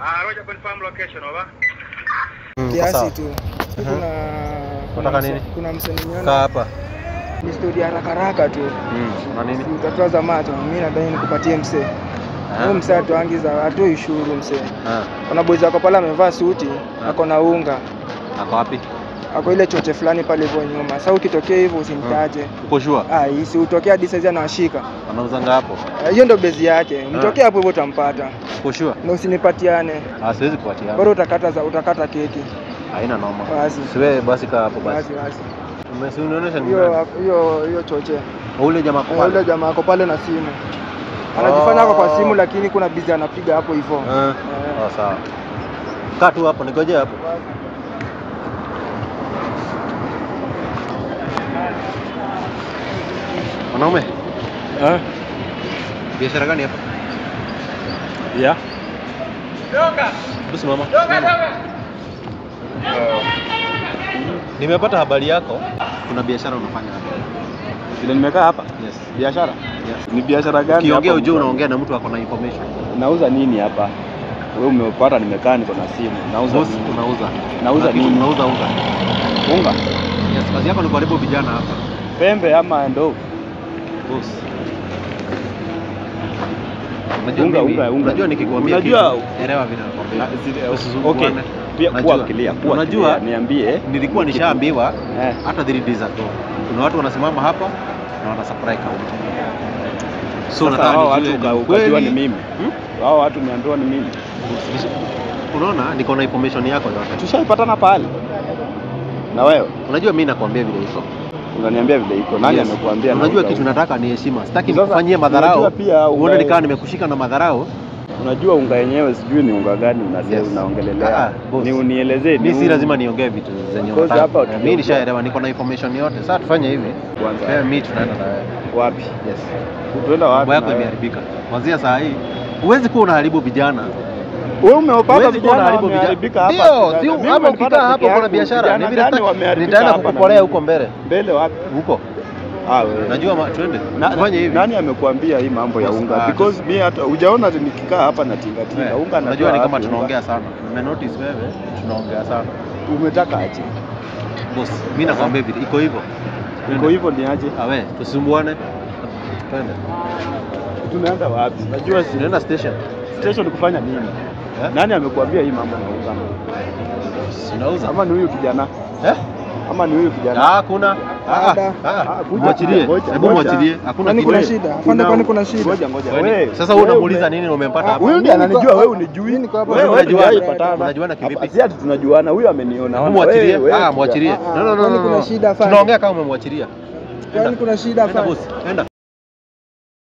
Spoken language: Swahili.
Roger, confirm location, over. Kiasi tu. Unataka nini? Kuna msanii Kaa hapa. Ni story haraka haraka tu. Na nini? Utatoa za macho, mimi nadhani nikupatie msee. Huyu msee atuangiza, atoi ushuru msee. Kuna boys wako pale amevaa suti, ako na unga. Ako wapi? Ako ile choche fulani pale hivyo nyuma. Sasa ukitokea hivyo usimtaje. Uko sure? Ah, si utokea hadi saizi anawashika. Anauzanga hapo. Hiyo ndio base yake. Mtokee hapo hivyo utampata. Uko sure? Na usinipatiane. Ah, siwezi kupatia. Bora utakata keki. Haina noma. Basi. Siwe basi kaa hapo basi. Basi. Umesionionyesha ni nani? Hiyo choche. Ule jamaa kwa pale. Ule jamaa ako pale na simu. Anajifanya ako kwa simu lakini kuna busy anapiga hapo hivyo. Oh, sawa. Kaa tu hapo, nigoje hapo. Mwanaume? Biashara gani hapa? Yeah. Doka. Simama. Doka. Nimepata habari yako. Kuna biashara unafanya hapa. Vile nimekaa hapa? Yes. Biashara? Yes. Ni biashara gani hapa? Ukiongea ujue unaongea na mtu ako na information. Nauza nini hapa? Wewe umepata nimekaa niko na simu. Nauza nini? Unauza. Nauza nini? Unauza unga. Unga? Yes, kazi yako ni kuharibu vijana hapa. Pembe ama ndoo? Boss. Unga. Unajua nikikwambia kitu, elewa vile nakwambia. Okay. Pia kuwa clear. Unajua niambie, nilikuwa nishaambiwa hata 3 days ago. Kuna watu wanasimama hapa na wana supply kaunti. So nataka nijue ukajua ni mimi. Hao watu niambiwa ni mimi. Unaona niko na information yako yote. Tushaipatana pale. Na wewe? Unajua mimi nakwambia vile iko. Unaniambia vile iko. Nani amekuambia? Unajua kitu nataka ni heshima. Sitaki nikufanyie madharau. Uone nikaa nimekushika na madharau. Unajua unga yenyewe sijui ni unga gani unaongelelea. Ni unielezee. Mimi si lazima niongee vitu zenye unataka. Mimi nishaelewa niko na information yote. Sasa tufanye hivi. Kwanza mimi tunaenda na wewe. Wapi? Yes. Tunaenda wapi? Mambo yako imeharibika. Kuanzia saa hii huwezi kuwa unaharibu vijana. Wewe umeopata vijana wameharibika hapa. Ndio, sio hapa ukikaa hapo kuna biashara. Ni vile nitaenda kukuporea huko mbele. Mbele wapi? Huko. Ah, wewe. Najua twende. Tufanye hivi. Nani amekuambia hii mambo ya unga? Because mimi hata hujaona nikikaa hapa na tinga tinga unga. Unajua ni kama tunaongea sana. Nime notice wewe tunaongea sana. Umetaka aje? Boss, mimi nakwambia hivi, iko hivyo. Iko hivyo ni aje? Ah, wewe tusumbuane. Twende. Tunaenda wapi? Najua si tunaenda station. Station kufanya nini? Nani amekuambia hii mambo ya unga? Sinauza. Ama ni huyu kijana? Ama ni huyu kijana? Hakuna. Mwachilie. Hebu mwachilie. Hakuna kitu. Kuna shida. Afande, kwani kuna shida? Ngoja. Wewe. Sasa wewe unamuuliza nini na umempata hapa? Huyu ndiye ananijua, wewe unijui. Wewe unajua. Unajuana kivipi? Si ati tunajuana, huyu ameniona. Mwachilie. Mwachilie. No. Kwani kuna shida afande? Tunaongea kama umemwachilia. Kwani kuna shida afande? Enda.